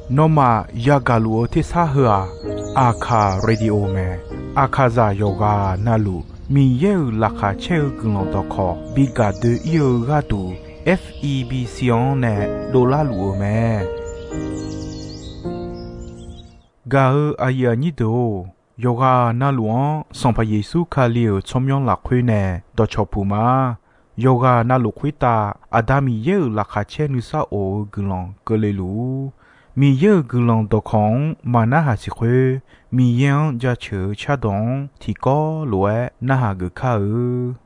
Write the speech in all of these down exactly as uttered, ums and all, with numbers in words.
Nawmaf yagaq luf-eu tersar heu-aq, Aqkaq Radio mae. Aqkaqzaq yawqghaq navluf Miqyaer-euq laqkhaq caer-eu guiqlanq dawqkawq bi gaq doe-ir-eu gharduq, F E B C-anr nae dovlar luf-eu mae. Gaq-eu aqyuif aqnyir deuq-or, yawqghaq navluf-anr Sanqpaq Yeqsur Kali-euq tsawrmyanr lafkhoer nae dawqcawq puq ma. Yawqghaq navluf khoertav Aqda Miqyaer-euq laqkhaq caer nuisar of-eu guiqlanq keuvle luf-ur. Miqyaer-euq guiqlanq dawqkawq-anr maqnarhaq siq khoer, Miqyaer-anr jaceuq-eu cardawq-anr tiqkawv lof-aer narhaq geuf kar-eu.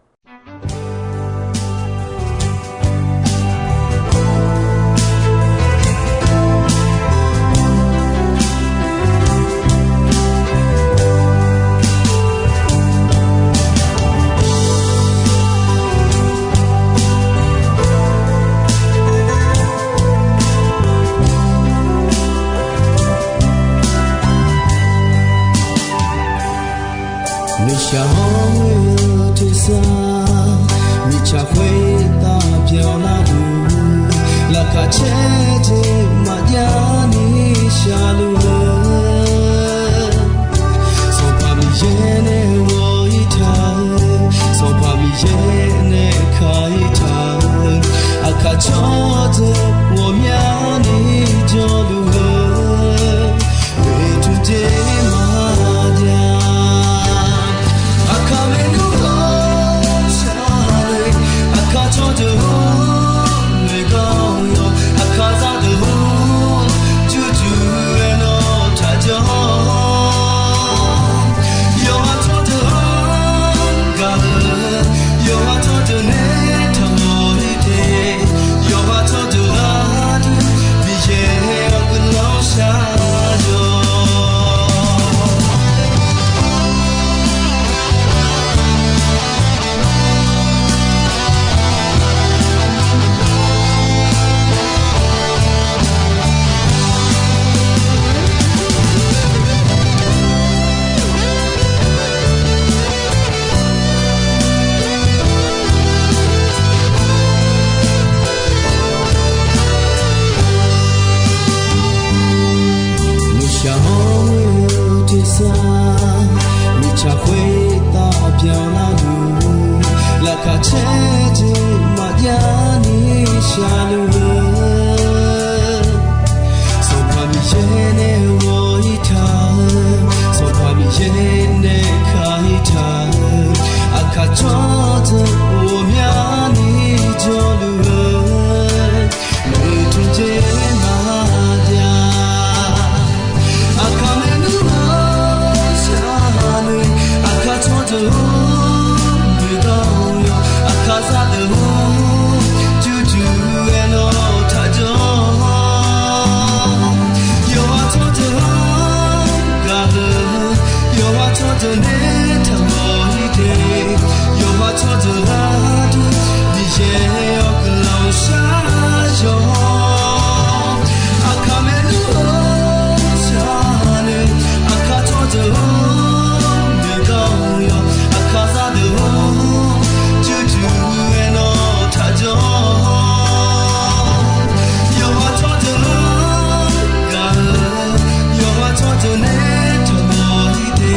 Nuishaq-anr ghoe-eu tersar, mirtsaq khoertav byanlar-eu, laqkhaq caer jeq maqjav ni shaqluf-eu, Sanqpaq Miqyaer nae ghawq-ir taq-eu, Sanqpaq Miqyaer nae ka-ir taq-eu, aqkaq tsawrdeuq ghawqmyani jawrluf-eu, oeqtmq jeq maqjav. Aqkaq maernmr ghawqshaq-eu, aqkaq tsawrdeuq-or, noeqgar-awr yawq, aqkaq zaqdeuq-or, jurjur-aer nawr taqjanr. Yawqha tsawrdeuq-anr gaq-eu, yawqha tsawrdeuq nae taqmawf-ir de, yawqha tsawrdeuq gharduq Miqyaer-awr guiqlanq shar-awq. Nuishaq-anr ghoe-eu tersar, mirtsaq khoertav byanlar-eu, laqkhaq caer jeq maqjav ni shaqluf-eu, Sanqpaq Miqyaer nae ghawq-ir taq-eu, Sanqpaq Miqyaer nae ka-ir taq-eu, aqkaq tsawrdeuq ghawqmyani jawrluf-eu, oeqtmq jeq maqjav. Aqkaq maernmr ghawqshaq-eu, aqkaq tsawrdeuq-or, noeqgar-awr yawq, aqkaq zaqdeuq-or, jurjur-aer nawr taqjanr. Yawqha tsawrdeuq-anr gaq-eu, yawqha tsawrdeuq nae taqmawf-ir de, yawqha tsawrdeuq gharduq Miqyaer-awr guiqlanq shar-awq. Aqkaq maernmr ghawqshaq-eu, aqkaq tsawrdeuq-or, noeqgar-awr yawq, aqkaq zaqdeuq-or, jurjur-aer nawr taqjanr. Yawqha tsawrdeuq-anr gaq-eu, yawqha tsawrdeuq nae taqmawf-ir de,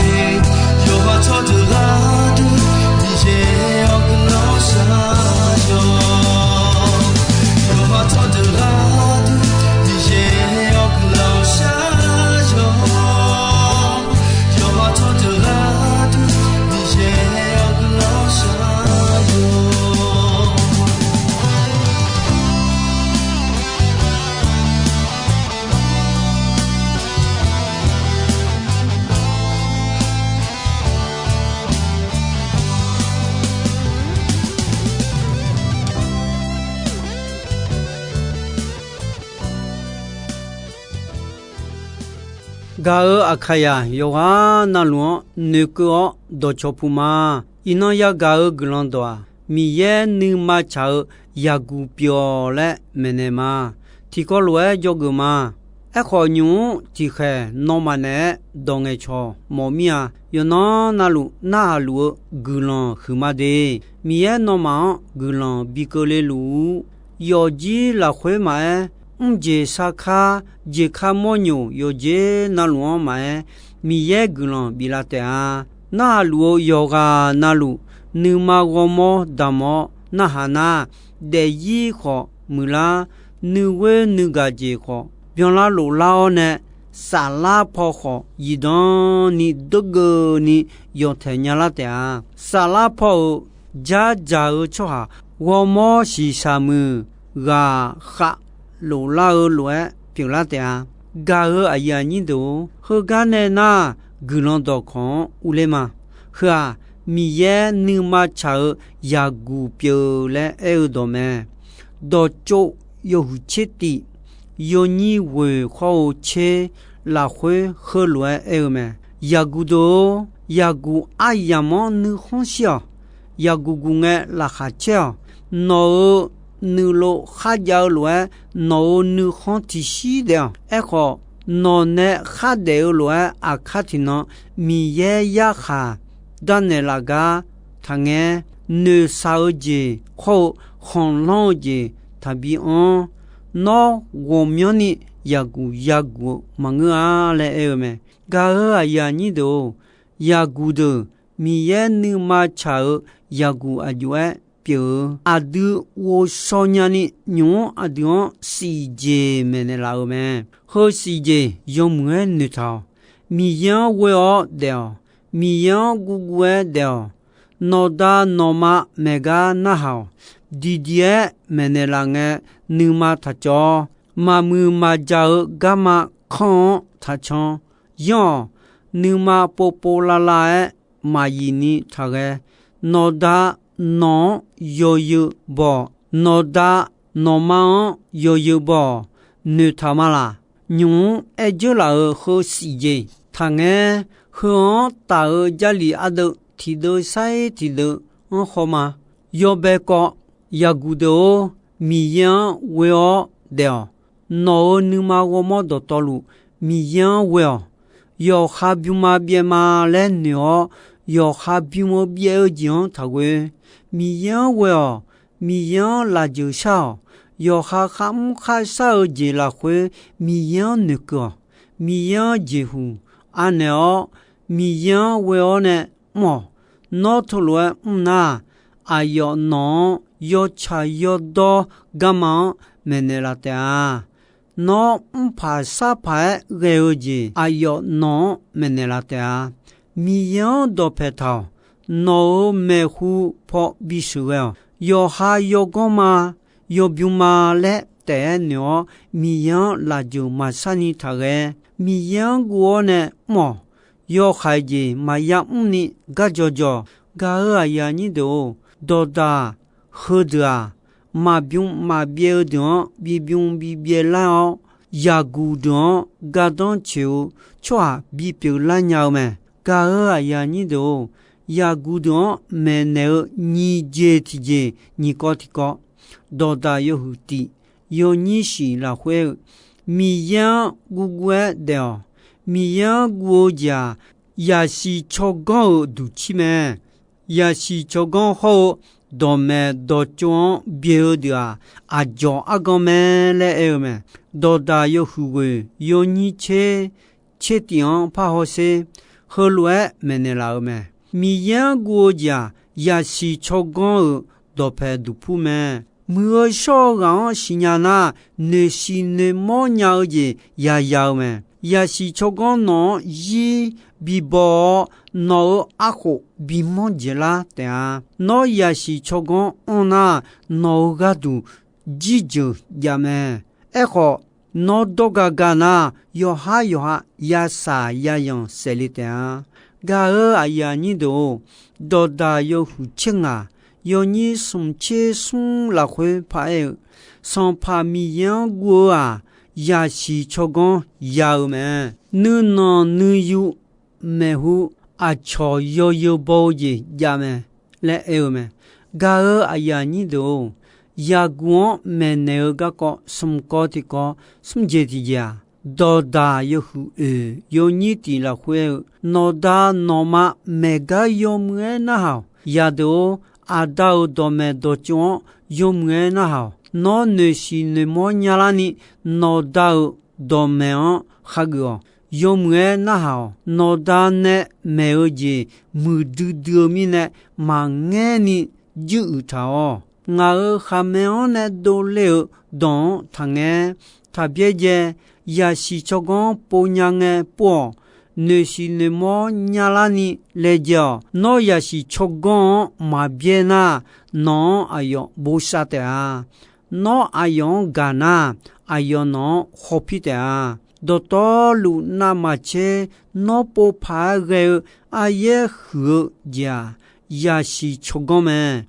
yawqha tsawrdeuq gharduq Miqyaer-awr guiqlanq shar-awq. Yawqha tsawrdeuq gharduq Miqyaer-awr guiqlanq shar-awq. Yawqha tsawrdeuq gharduq Miqyaer-awr guiqlanq shar-awq. Gaq-eu Aqkaqzaq yawqghaq navluf-anr noeqkeuv-awr dawqcawq puq ma. Iqnan yagaq-eu guiqlanq dawq-aq, Miqyaer nuima tsaq-eu yaqguq pyeuf-awq laer maeqnaeq ma. Tiqkawv lof-aer dzawgeuf ma. Aerkhawf, nymq-mr tiqkhaeq nawmaf naeq-aer dawq ngaeqcawq mawf mir-a. Yawqnan navluf narhaq luf-eu guiqlanq huiqma de. Miqyaer nawmaf-anr guiqlanq bi keuvle luf-ur. Yawfjir lafkhoer maqaer, mrjeq sarkar, jeqkar mawrnyoq yawqjeq navluf-anr maqaer, Miqyaer guiqlanq biflaf taef-a. Narhaq luf-eu yawqghaq navluf, nuima ghawrmawr damq-awr narhaq nar, daefzir khawf muiqlar, nuighoer nuigaq jeq khawf byanlar loflar-awr nae, saflar paw khawf zifdan ni dawrgeuvni yawtaeq nyalar taef-a. Saflar paw-euq jardzaq-eu tsawrhaq ghawrmawr shiqshaq muiq ghaq khav loflar-eu lof-aer pyeuflar taef-a. Gaq-eu aqyuif aqnyir deuq-or, heugar nae nar, guiqlanq dawqkawq-anr urler ma. Heu-aq, Miqyaer nuima tsaq-eu yaqguq pyeuf laer aer-eu dawq mae. Dawqtsov yawhuiq tser tif, yawnyir ghoeq khawr-eu tser lafkhoer heulof-aer aer-eu mae. Yaqguq deuq-or, yaqguq aryamq-anr nuikhanr shir-awq. Yaqguq guq ngae laqkhaq caer-awq. Nawq-euq nuilov kharjav-eu lof-aer, nawq-euq nuikhanr tiqshir daef-awq. Aerkhawf, nawq nae khardaef-eu lof-aer aqkar tiqnan Miqyaer yarkhaq darnaeq laf gar taqngaer, noeqshaq-eu jeq khawr-eu khanqlanr-eu jeq taqbi anr. Nawr ghawqmyanrni yaqguq yaguq-eu maqngeur-a laer aer-eu mae. Gaq-eu aqyuif aqnyir deuq-or, yaqguq deuq Miqyaer nuima tsaq-eu yaqguq aqjox-aer pyeuf-eu. Aqdui ghovshaw nyani nymq-mr aqdui-anr shif jeq maeqnaeq laf-eu mae. Heu shif jeq yawmuiq-aer noeqtaq-awq. Miqyaer-anr ghoe-awr daef-awq. Miqyaer-anr guvguv-aer daef-awq. Nawqda nawqma maeqgar narhaq-awq. Diqdiq-aer maeqnaeq laf ngae, nuima taqcawv-awr, maqmuiq maqjaq-eu garma kanr-anr taqcan. Yanr-awq. Nuima povpov lavlav-aer maqyif ni taqghae. Nawqda nawq-anr yawzeu baw-awq. Nawqda nawqma-anr yawzeu baw-awq. Noeqtaq ma laq? Nymq-mr aer dzeur laf-euq heu shif jeq taqngaer, heu-anr taf-eu Jarlif ardeuv tiqdeuv sair tiqdeuv-anr hawma. Yawbae kawv, yaqguq deuq-or, Miqyaer-anr ghoe-awr daef-awq. Nawq-euq nuima ghawrmawr dawqtawvluf Miqyaer-anr ghoe-awq. Yawqha bymma byaevma laer noeq-awr, yawqha bym-eu byaev-eu jeq-anr taqghoe. Miqyaer-anr ghoe-awq. Miqyaer-anr lafjeuq shar-awq. Yawqha kharmr kharshar-eu jeq lafkhoer Miqyaer-anr noeqkeuv-awq. Miqyaer-anr jeqhuq anaeq-awr, Miqyaer-anr ghoe-awr nae mr-awq. Nawr teulof-aer mr nar, aqyawf nawq-anr yawtsaq yawdawr garma-anr maeqnaeq laf taef-a. Nawr mrpaq sarpaq-aer ghae-eu jeq aqyawf nawq-anr maeqnaeq laf taef-a. Miqyaer-anr dawqpae taq-awq. Nawq-euq maeqhu paw bisheuq ghae-awq. Yawqha yawganr ma, yawbym ma laer taef-aer noeq-awr, Miqyaer-anr lafjeuq maqsharni taqghae. Miqyaer-anr guv-awr nae mr-awq. Yawhaiq jeq maqya mrni gar jawjawq. Gaq-eu aqyuif aqnyir deuq-or, dawqdaq heudeuq-aq, maqbym maqbyaev-eu deuq-anr bibym bibyaev lar-awr, yaqguq deuq-anr gardanr tsoeq-eu tsawrhaq bipyeuf lar nya-eu mae. Gaq-eu aqyuif aqnyir deuq-or, yaqguq deuq-anr maeqnaeq-eu nyiq jeq tiqjeq nyiq kawv tiqkawv, dawqdaq yawhuiq tif, yawnyir shif lafkhoer-eu, Miqyaer-anr guvguv-aer daef-awq. Miqyaer-anr guv-eu jeq-aq, yaqsiq tsawrganr-euq duqcir mae. Yaqsiq tsawrganr hawr-eu dawqmaeq dawqtsov-anr byaeq-eu deuq-aq, aqdzawq argan mae laer aer-eu mae. Dawqdaq yawhuiq ghoeq yawnyir tser tser tif-anr parhaw sher, heulof-aer maeqnaeq laf-eu mae. Miqyaer-anr guv-eu jeq-aq, yaqsiq tsawrganr-euq dawqpae duqpur mae. Muiq-eu shawr-eu ghaq-anr siqnya nar, noeqsiq noeqmawr nya-eu jeq yaya-eu mae. Yaqsiq tsawrganr nawq-anr zir bibaw-awr, nawq-euq arkhof bimanr dzaeqlar taef-a. Nawr yaqsiq tsawrganr anr nar, nawq-euq gharduq jirjeuq jav mae. Aerkhawf, nawr dawr ga ga nar, yawqhar yawqha yasaq yayanq saefle taef-a. Gaq-eu aqyuif aqnyir deuq-or, dawqdaq yawhuiq tser ngaq, yawnyir smq tser smr lafkhoer paraer-eu, Sanqpaq Miqyaer-anr guv-eu-aq, yaqsiq tsawrganr ya-eu mae. Nuinanq nuiyu maeqhu aqcawq yawzeu baw-eu jeq jav mae laer aer-eu mae. Gaq-eu aqyuif aqnyir deuq-or, yaqguq-anr maeqnaeq-eu garkawv smq kawv tiqkawv smr jeq tiqjeq-aq, dawqdaq yawhuiq oeq yawnyir tif lafkhoer-eu, nawqda nawqma maeqgar yawmuiq-aer narhaq-awq. Yadeuq-or, aqda-euq dawqmaeq dawqtsov-anr yawmuiq-aer narhaq-awq. Nawr noeqshiq noeqmawr nyalarni, nawqda-euq dawqmaeq-anr khageuf-awq. Yawmuiq-aer narhaq-awq. Nawqda nae maeq-eu jeq muiqdui dui-eu mirnae, maqngaerni juiruiq taq-awq. Ngaq-euq khaqmae-anr nae dovle-euq dawq-anr taqngaer. Taqbyaerdzae. Yaqsiq tsawrganr povnya ngae pov-awq. Noeqshiq noeqmawr nyalarni laejae-awq. Nawr yaqsiq tsawrganr-anr maqbyaer nar, nawq-anr aqyawf bosav taef-a. Nawr aqyawf-anr gaq nar, aqyawf nawq-anr khawpir taef-a. Dawqtawvluf navmaqtser nawr pov paq-aer ghae-eu aryaer huiq-eu jeq-aq, yaqsiq tsawrganr mae.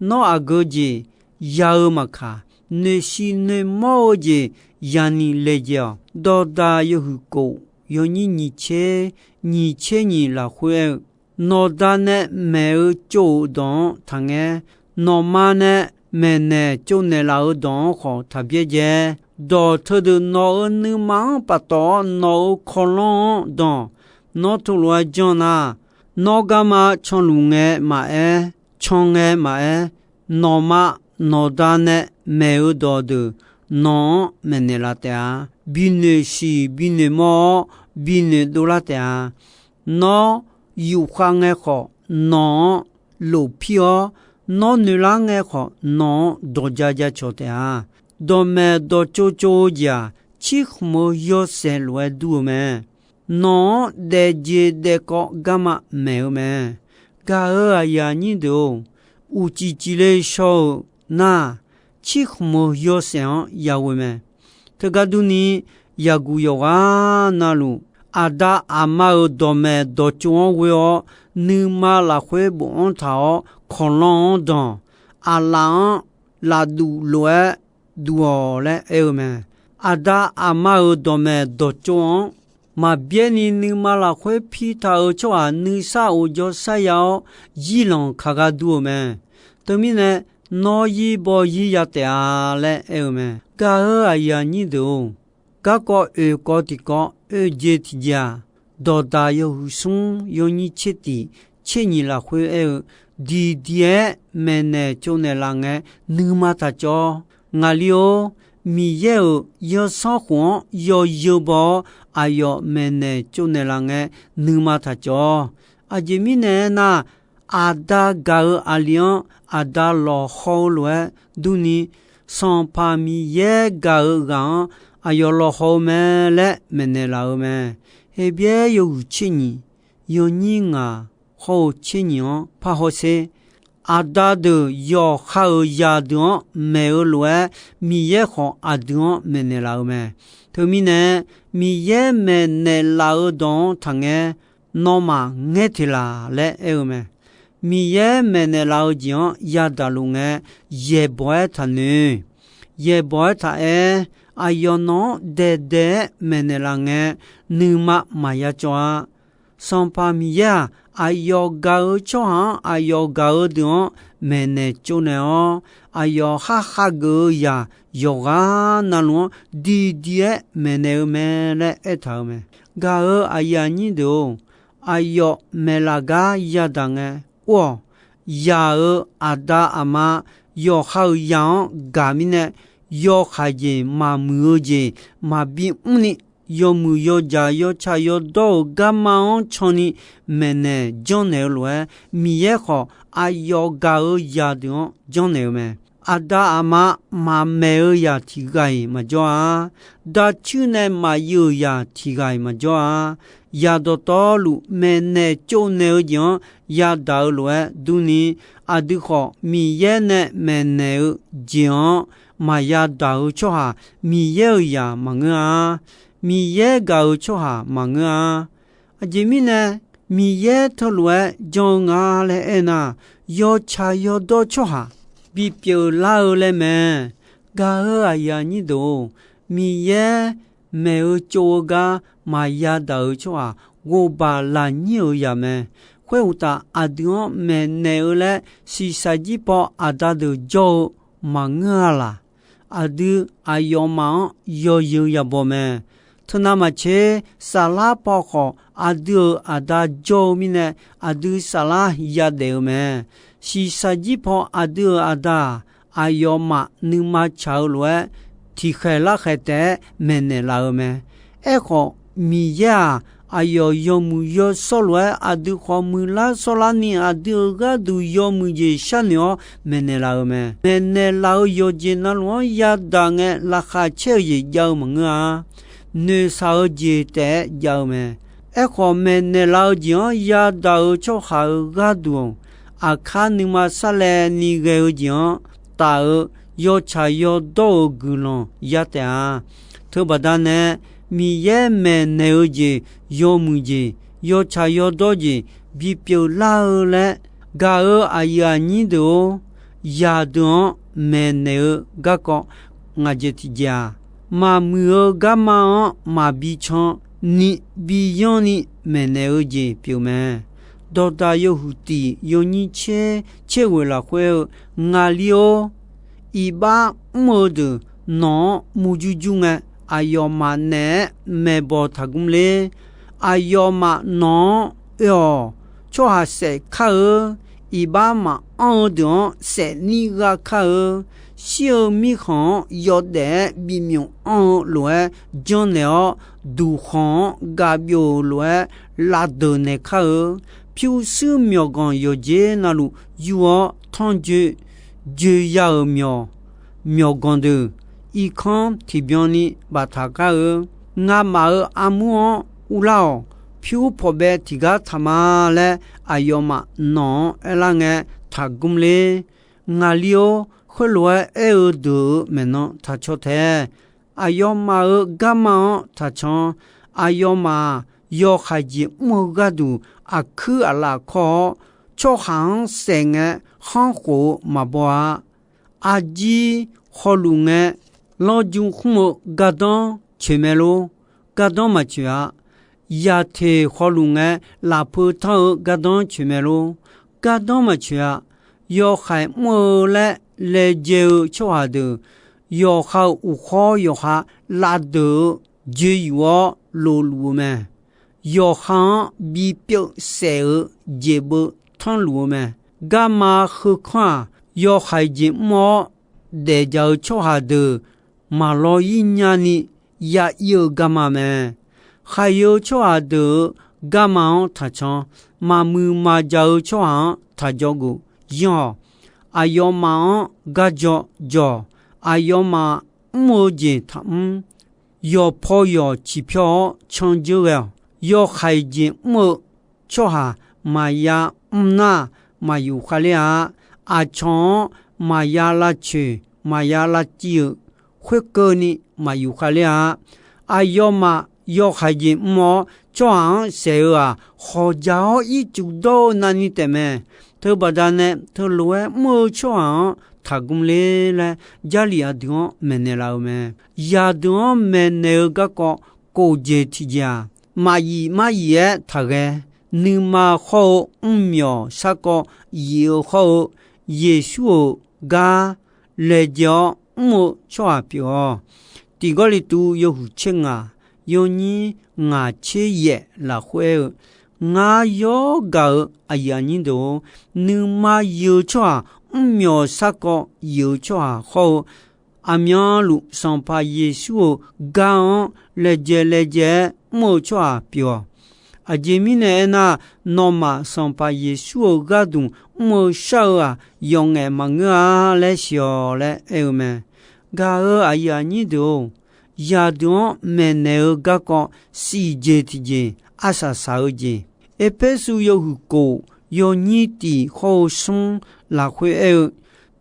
Nawr aqgeu jeq ya-eu maqkaq, noeqshiq noeqmawr-eu jeq yaniq laejae-awq. Dawqdaq yawhuiq kof yawnyir nyiq tser nyiq tser nyiq lafkhoer aer-eu, nawqda nae maeq-eu tsov-euq dawq-anr taqngaer. Nawqma nae maeqnaeq tsovnaeq laf-euq dawq-anr khawf taqbyaerdzae. Dawq teudeuq nawq-euq nuima-anr paftawf-awr nawq-euq kawqlanr-anr danq. Nawr teulof-aer janr nar, nawr garma canluf ngae maqaer, can ngae maqaer, nawqma nawqda nae maeq-eu dawqdeuq nawq-anr maeqnaeq laf taef-a. Binoeq siq binoeq mawr-awr, binoeq dovlar taef-a. Nawr yufkhav ngae khawf, nawq-anr lofpir-awr, nawr noeqlar ngae khawf, nawq-anr dawqja jacawq taef-a. Dawqmaeq dawqtsov tsov-eu jeq-aq, cirkhmq-eu yawshaef lof-aer dur-eu mae. Nawq-anr daefjeq daefkawv garma maeq-eu mae. Gaq-euq aqyuif aqnyir deuq-or, uqcif cifle shaw-euq nar, cirkhmq-eu yawshaef-anr yaghoe mae. Teugar durni, yaqguq yawqghaq navluf, aqda aqma-euq dawqmaeq dawqtsov-anr ghoe-awr, nuima lafkhoer bofanr taq-awr, kawqlanr-anr danq. Aqlaf-anr lafduq lof-aer duq-awq laer aer-eu mae. Aqda aqma-euq dawqmaeq dawqtsov-anr maqbyaerni nuima lafkhoer pi taq-euq tsawrhaq nuisar of jawrsar ya-awr, zirlanq kaq gar dur-eu mae. Teumirnae, nawr zir baw zir ya taef-a laer aer-eu mae. Gaq-euq aqyuif aqnyir deuq-or, garkawv oeq kawv tiq kawv oe jeq tiq jeq-aq, dawqdaq yawhuiq smr yawnyir tser tiq tser nyiq lafkhoer aer-eu, diqdiq-aer maeqnaeq tsovnaeq laf ngae nuima taqcawv. Ngaqli-or, Miqyaer-euq zanrsanrkhof-anr yawzeu baw-awr, aqyawf maeqnaeq tsovnaeq laf ngae nuima taqcawv. Aqjeq mirnae aernar, aqda gaq-euq aqli-anr aqda lawqhaw-eu lof-aer durni, Sanqpaq Miqyaer gaq-euq ghaq-anr aqyawf lawqhaw-eu mae laer maeqnaeq laf-eu mae. Heqbyaer yawhuiq tser nyiq, yawnyir ngaq hawr-eu tser nyiq-anr parhaw sher. Aqda deuq yawqha-euq zaqdeuq-anr maeq-eu lof-aer, Miqyaer khawf aqdui-anr maeqnaeq laf-eu mae. Teumirnae, Miqyaer maeqnaeq laf-eu dawq-anr taqngaer, nawmaf ngaer teq laq laer aer-eu mae. Miqyaer maeqnaeq laf-eu jeq-anr yadaq luf ngae, yaeqbawq-aer taqnoeq. Yaeqbawq-aer taqaer. Aqyawf nawq-anr daeqdaeq-aer maeqnaeq laf ngae, nuima maqya cawv-a. Sanqpaq Miqyaer-aq, aqyawf gaq-eu tsawrhaq-anr aqyawf gaq-eu deuq-anr maeqnaeq tsovnaeq-awr, aqyawf khar khageuf-eu zaq yawqghaq navluf-anr diqdiq-aer maeqnaeq-eu mae laer aertaq-euq mae. Gaq-euq aqyuif aqnyir deuq-or, aqyawf maeqlaf gar yadaq ngae or-awq. Yaq-euq aqda aqma yawqha-euq zaq-anr gaq mirnae, yawkhaeq jeq maqmuiq-eu jeq maqbi mrni, yawmuiq yawdzaq yawtsaq yawdawr-euq garma-anr canni maeqnaeq janrnaeq-eu lof-aer, Miqyaer khawf aqyawf gaq-euq zaqdeuq-anr janrnaeq-eu mae. Aqda aqma maqmaeq-eu zaq tiq ghaq-iq maqjawr-a. Dacuir nae maqyuif-euq zaq tiq ghaq-iq maqjawr-a. Zaq dawqtawvluf maeqnaeq tsovnaeq-eu jeq-anr yadaq-eu lof-aer durni, aqdui khawf Miqyaer nae maeqnaeq-eu jeq-anr maqya daq-eu tsawrhaq, Miqyaer-euq zaq maqngeur-a. Miqyaer gaq-euq tsawrhaq maqngeur-a. Aqjeq mirnae, Miqyaer teulof-aer jan-eu nga laer aernar, yawtsaq yawdawr tsawrhaq bipyeuf lar-eu laer mae. Gaq-euq aqyuif aqnyir deuq-or, Miqyaer maeq-eu tsov-eu gar maqya daq-euq tsawrhaq ghovbaq lafnyir-euq zaq mae. Khoeruqtaf, aqdui-anr maeqnaeq-eu laer shiqshaq jir paw aqda deuq jawr-eu maqngeur-a laq. Aqdui aqyawfmaf-anr yawzeu yabaw mae. Teunav maqtser, saflar paw khawf aqdui-euq aqda jawr-eu mirnae, aqdui saflar yadaef-eu mae. Shiqshaq jir paw aqdui-euq aqda-aq, aqyawfmaf nuima tsaq-eu lof-aer, tiqkhaeq larkhaeq taef-aer maeqnaeq laf-eu mae. Aerkhawf, Miqyaer-aq, aqyawf yawmuiq yawshawr lof-aer aqdui khawf muiqlar shawrlarni, aqdui-euq gharduq yawmuiq jeq sharnoeq-awr maeqnaeq laf-eu mae. Maeqnaeq laf-eu yawqjeq navluf-anr yadaq ngae, laqkhaq caer-eu jeq jav-eu maqngeur-a. Noeqshaq-eu jeq taef-aer jav-eu mae. Aerkhawf, maeqnaeq laf-eu jeq-anr yadaq-eu tsawrhaq-euq gharduq, aqkar nuima sarlaevni ghae-eu jeq-anr taf-eu yawtsaq yawdawr-euq guiqlanq ya taef-a. Teubaqda nae, Miqyaer maeqnaeq-eu jeq, yawmuiq jeq, yawtsaq yawdawr jeq bipyeuf lar-eu laer gaq-eu aqyuif aqnyir deuq-or, yaqdeuq-anr maeqnaeq-eu garkawv ngaq jeq tiqjeq-aq, maqmuiq-eu garma-anr maqbi can ni, bi yanr ni maeqnaeq-eu jeq pyeuf mae. Dawqdaq yawhuiq tiq yawnyir tser tser ghoeq lafkhoer-eu, Ngaqli-or, iqbax mr-eu deuq nawq-anr murjur jur ngae, aqyawfmaf naeq-aer maeqbawq taqgmr ler. Aqyawfmaf nawq-anr oe-awq. Tsawrhaq saef kar-eu, iqbax maqanr-eu deuq-anr saef nir gha kar-eu, shir-eu mirkhanq-anr yawdaef-aer bimyuf anr-eu lof-aer janrnaeq-awr, duqkhanq-anr gav byov-euq lof-aer lavdeuq naeq kar-eu, pyurshuir myawqganq yawqjeq navluf yur-awr tanrjoe joeya-euq myawq, myawqganq deuq irkanr tiqbyan ni baftaq kar-eu, ngamaf-euq armur-anr urlar-awq. Pyur pawqbaev tiqgar taq ma laer aqyawfmaf nawq-anr aerlar ngae taqgmr ler. Ngaqli-or, khoerlof-aer aer-eu deuq-euq maeqnan taqcaw tae. Aqyawfmaf-euq garma-anr taqcan. Aqyawfmaf-aq, yawhaiq jeq mr-eu gharduq aqkuir aqlaf kawr-awr, tsawrhaq-anr saef ngae khanrkhof-eu maqbaw-a. Arjir hawluf ngae, lanrju khmr-eu gardanr coeq mae lor. Gardanr maqcoeq-a. Yateq hawluf ngae, lafpeu tanr-eu gardanr coeq mae lor. Gardanr maqcoeq-a. Yawhaiq mr-eu laer laejae-eu tsawrhaq deuq, yawqha-euq uqkhawr yawqha lavdeuq-eu joe yuf-awr lofluf-eu mae. Yawqha-anr bipyeuf saef-eu jeq beu tanrluf-eu mae. Garma heukanr-aq, yawhaiq jeq mr-awr daefjaq-eu tsawrhaq deuq maqlaw ir nyani ya ir-eu garma mae. Khaqyeu tsawrhaq deuq-euq garma-anr taqcan. Maqmuiq maqjaq-eu tsawrhaq-anr taqjawr geuf. Yanr-awq. Aqyawfmaf-anr garjaw jawr-awq. Aqyawfmaf mr-eu jeq taqmr. Yawqpaw yawq ciqpyawr-awr candzeur ghae-awq. Yawhaiq jeq mr-eu tsawrhaq maqya mr nar, maqyuf khavler-a. Aqcawq-anr maqya lavcoeq maqya lavciv-euq khoerkeuvni maqyuf khavler-a. Aqyawfmaf yawhaiq jeq mr-awr tsawrhaq-anr saef-eu-aq, hawqjaq-awr ircuf dawr-eu navni taefmae. Teubaqda nae teulof-aer mr-eu tsawrhaq-anr taqgmr ler laer, Jarlif aqdui-anr maeqnaeq laf-eu mae. Yaqdeuq-anr maeqnaeq-eu garkawv kof jeq tiqjeq-aq, maqyif maryif-aer taqghae. Nuima khawr-eu mrmyawq sarkawv yif-eu khawr-eu, Yeqsur-euq gar laejae-awr mr-eu tsawrhaq pyeuf-awq. Tiq Gawrliqtu yawhuiq tser ngaq, yawnyir ngaq tser yaef lafkhoer aer-eu, Ngar yawr gaq-euq aqyuif aqnyir deuq-or, nuima yif-eu tsawrhaq mrmyawq sarkawv yif-eu tsawrhaq khawr-eu, aqmyanluf Sanqpaq Yeqsur-euq gar-anr laejae laejae-aer mr-eu tsawrhaq pyeuf-awq. Aqjeq mirnae aernar, nawmaf Sanqpaq Yeqsur-euq gharduq mr-eu shar-eu-aq, yawqngaef maqngeur-a laer siq-awq laer aer-eu mae. Gaq-euq aqyuif aqnyir deuq-or, yaqdeuq-anr maeqnaeq-eu garkawv siq jeq tiqjeq arsaq saq-eu jeq, Erpersu yawhuiq kof yawnyir tiq khawr-eu smr lafkhoer aer-eu,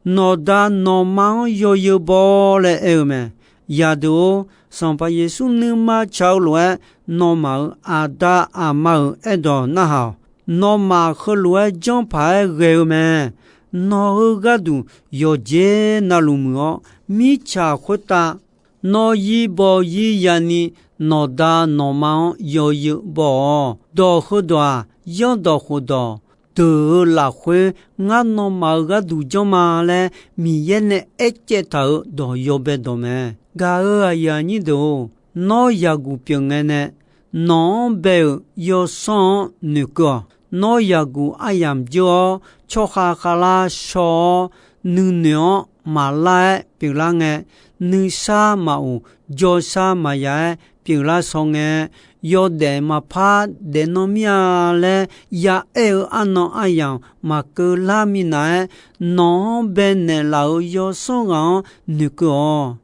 Nawqda nawqma-anr yawzeu baw-awr laer aer-eu mae. Yaqdeuq-or, Sanqpaq Yeqsur nuima tsaq-eu lof-aer, nawmaf-euq aqda aqma-euq aerdawq narhaq-awq. Nawmaf heulof-aer janrpaq-aer ghae-eu mae. Nawq-euq gharduq yawqjeq navluf muiq-awr, mirtsaq khoertav nawr yir baw yir yani, nawqda nawqma-anr yawzeu baw-awq. Dawq heudawq-aq, yanrdawq khofdawq deuq-euq lafkhoer, ngar nawmaf-euq gharduq janr ma laer Miqyaer nae aercaev taq-euq dawq yawbae dawq mae. Gaq-euq aqyuif aqnyir deuq-or, nawr yaqguq pyeuf ngae nae, nawq-anr bae-euq yawsanr-anr noeqkeuv-awq. Nawr yaqguq aryamq dzeur-awr, tsawrkhav khavlar shaw-awr, nuinoeq-anr maqlar-aer pyeuflar ngae, nuisar maqoq jawrshar maqya-aer pyeuflar shaw ngae, yawdaef maqpar daefnan mir-a laer ya aer-eu arnan aryamq maqkeuv lar minav-aer, nawq-anr baenaeq laf-euq yawsanr ghaq-anr noeqkeuv-awq.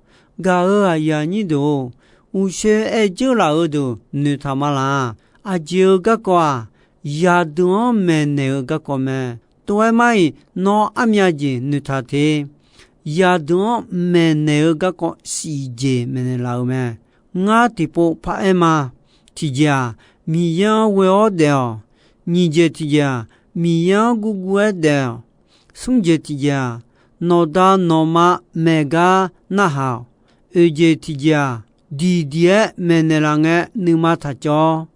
Gaq-euq aqyuif aqnyir deuq-or, uqshoe aer dzeur laf-eu deuq noeqtaq ma laq. Aqjeq-euq garkawv-aq, yaqdeuq-anr maeqnaeq-eu garkawv mae. Tov-aer mar-iq, nawr armyav jeq noeqtaq te. Yaqdeuq-anr maeqnaeq-eu garkawv shif jeq maeqnaeq laf-eu mae. Ngar tiqpov paraer ma. Tiqjeq-aq, Miqyaer-anr ghoe-awr daef-awq. Nyiq jeq tiqjeq-aq, Miqyaer-anr gurguv-aer daef-awq. Smr jeq tiqjeq-aq, nawqda nawqma maeq gar narhaq-awq. Oeq jeq tiqjeq-aq, diq diq-aer maeqnaeq laf ngae nuima taq cawv-awr.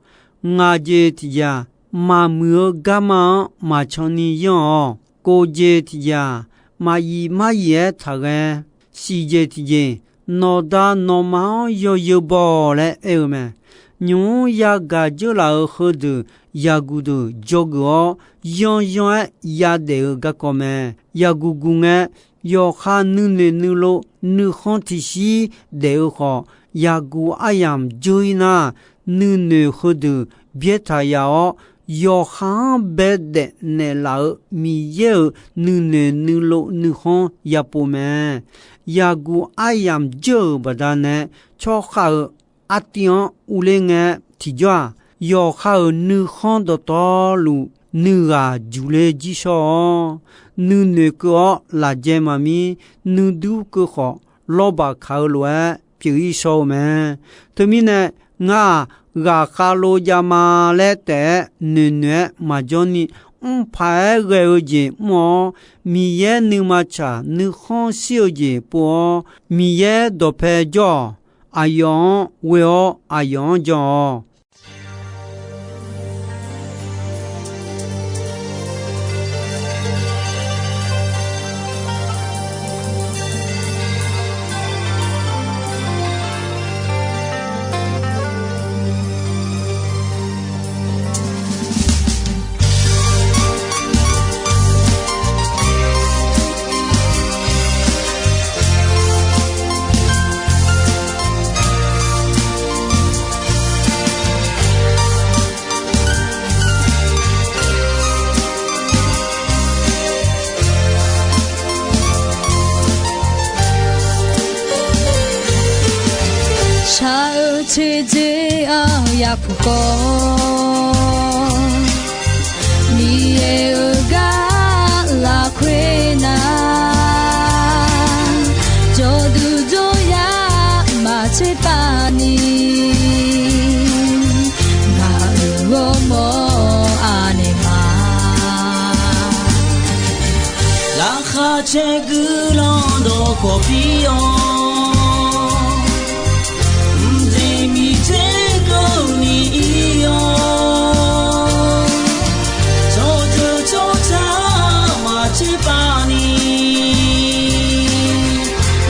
Ngaq jeq tiqjeq-aq, maqmuiq-eu garma-anr maqcan ni yanr-awq. Kof jeq tiqjeq-aq, maqyif maryif-aer taqghae. Shif jeq tiqjeq, nawqda nawqma-anr yawzeu baw-awq laer aer-eu mae. Nymq-mr yagaq dzeur laf-euq heudeuq yaqguq deuq dzawgeuf-awr, yanryanr-aer yadaef-eu garkawv mae. Yaqguq guq ngae, yawqha nuinoeq nuilov nuikhanr tiqshir daef-eu khawf, yaqguq aryamq dzeur-ir nar, nuinoeq heudeuq byaertaq yaf-awr, yawqha-anr baedaef naeqlaf-eu Miqyaer-euq nuinoeq nuilov nuikhanr yapov mae. Yaqguq aryamq dzeur-euq baqdanae, tsawrkhav-euq artiv-anr urler ngae, tiqjawr-aq, yawqha-euq nuikhanr dawqtawvluf nuighaq juqler jir shawr-awr, nuinoeq keuv-awr lafjae maqmir, nuidur keuv khawf lawrbaq kaq-eu lof-aer pyeuf-ir shawr-eu mae. Teumirnae, ngar-aq, ghaqkhav lov javma laer taef-aer noeqnoeq-aer maqjawr ni, mrpaq-aer ghae-eu jeq mr-awr, Miqyaer nuima tsaq nuikhanr shir-eu jeq pov-awr, Miqyaer dawqpae jawr-awq. Aqyawf-anr ghoe-awr aqyawf-anr jan-awq. Shaq-eu tejeq-anr yapuq kawv, Miqyaer-euq gar lafkhoer nar, jawrduq jawryar maqtser pav ni, ngaq-euq ghawrmawr aqnaeq ma. Laqkhaq caer guiqlanq dawqkawq pir-awr, mqjeq miqter keuvni ir-awr, tsawrjeuq tsawrca maqtser pav ni,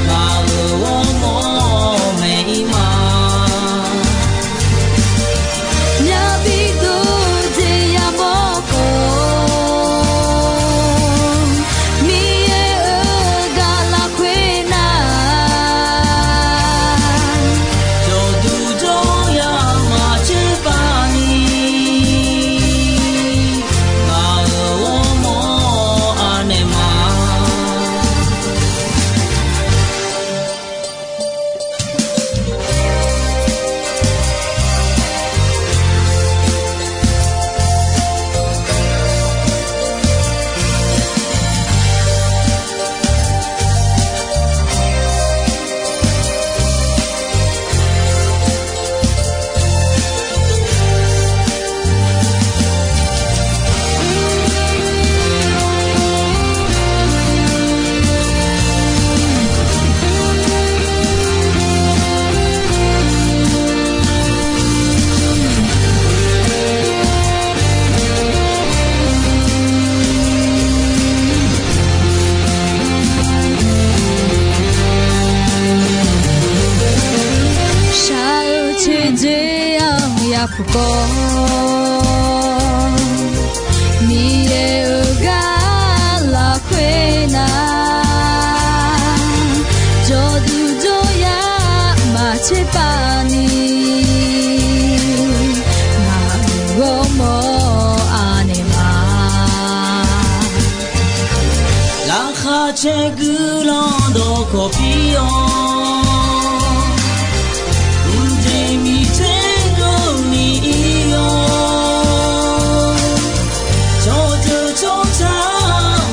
ngaq-euq ghawrmawr maeq-ir ma. Myavbi dov jeq yamawr khawf, Miqyaer-euq gar lafkhoer nar, jawrduq jawryar maqtser pav ni, ngaq-euq ghawrmawr aqnaeq ma. Shaq-eu tejeq-anr yapuq kawv, Miqyaer-euq gar lafkhoer nar, tserpav ni, ngaq-euq ghawrmawr anaeq ma. Laqkhaq caer guiqlanq dawqkawq pir-awr, mqjeq miqter dovni ir-awr, tsawrdeuq tsawrca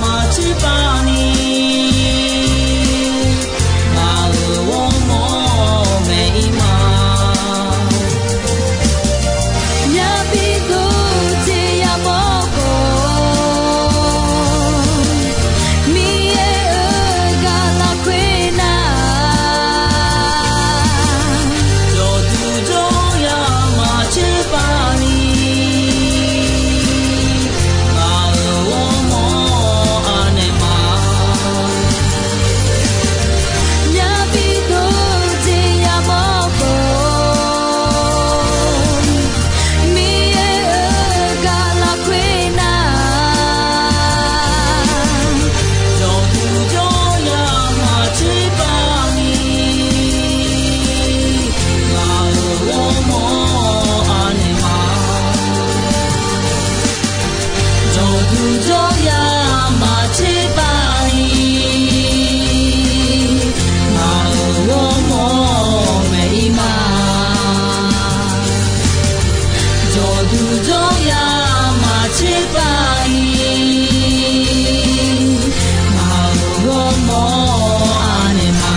maqtserpav ni, ngaq-euq ghawrmawr maeq-ir ma. Myavbi dov jeq yamawr khawf, Miqyaer-euq gaq lafkhoer nar, jawqduq jawryaq maqtserpav ni, ngaq-euq ghawrmawr anaeq ma. Myavbi dov jeq yamawr khawf, Miqyaer-euq gaq lafkhoer nar, jawqduq jawryaq maqtserpav ni, ngaq-euq ghawrmawr anaeq ma. Jawqduq jawryaq maqtserpav ni, ngaq-euq ghawrmawr maeq-ir ma. Jawqduq jawryaq maqtserpav ni, ngaq-euq ghawrmawr anaeq ma.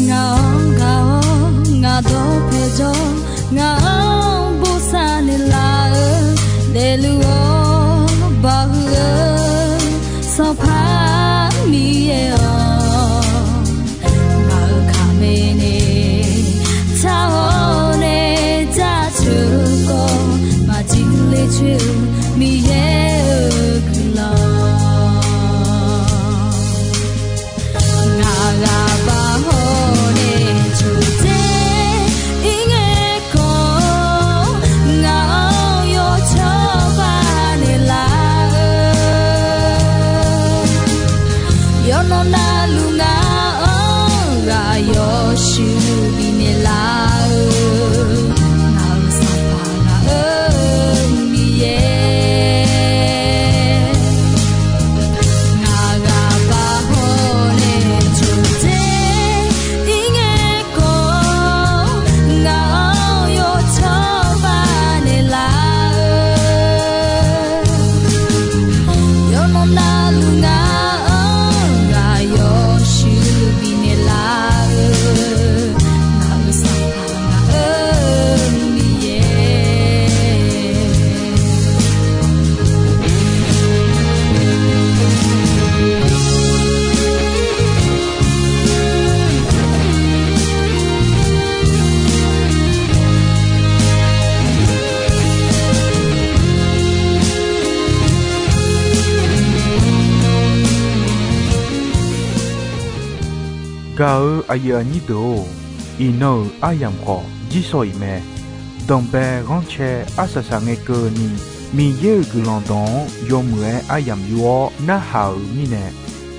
Ngaq-anr gaq-awr ngaq dawqpae jawr, ngaq-anr bosav naeqlaf-eu, daefluf-awr bawhuiq-eu Sanqpaq Miqyaer-awq, ngaq-euq kaqmae nae tsar-awr nae jaceuq-eu khawf, maqjir ler coer-eu Miqyaer-euq guiqlanq. Ngaq ghaq baq hawr nae coqdzer ir ngae khawf, ngaq-anr yawcawba naeqlaf-eu, yawqnan navluf ngaq-anr ghaq yawshuif bifnaeq laf-eu, ngaq-euq Sanqpaq ngaq-euq Miqyaer. Ngaq ghaq baq hawr nae coqdzer ir ngae khawf, ngaq-anr yawcawba naeqlaf-eu, yawqnan navluf ngaq-anr ghaq yawshuif bifnaeq laf-eu, ngaq-euq Sanqpaq ngaq-euq Miqyaer. Gaq-euq aqyuif aqnyir deuq-or, iqnan-euq aryamq khawf jirsawq iq mae. Danqbae ghanrcae arsaq saq ngae keuvni, Miqyaer-euq guiqlanq dawq-anr yawmuiq-aer aryamq yur-awr narhaq-euq mirnae,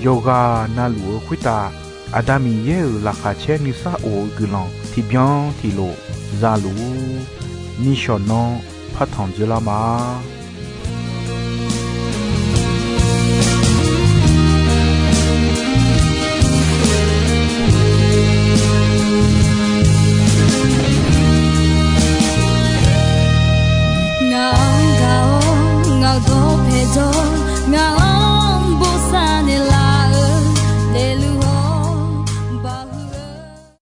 yawqghaq navluf-eu khoertav Aqda Miqyaer-euq laqkhaq caer nuisar of-eu guiqlanq tiqbyan tiqlof za luf-ur. Nishawq nanr partanq dzeurlar ma.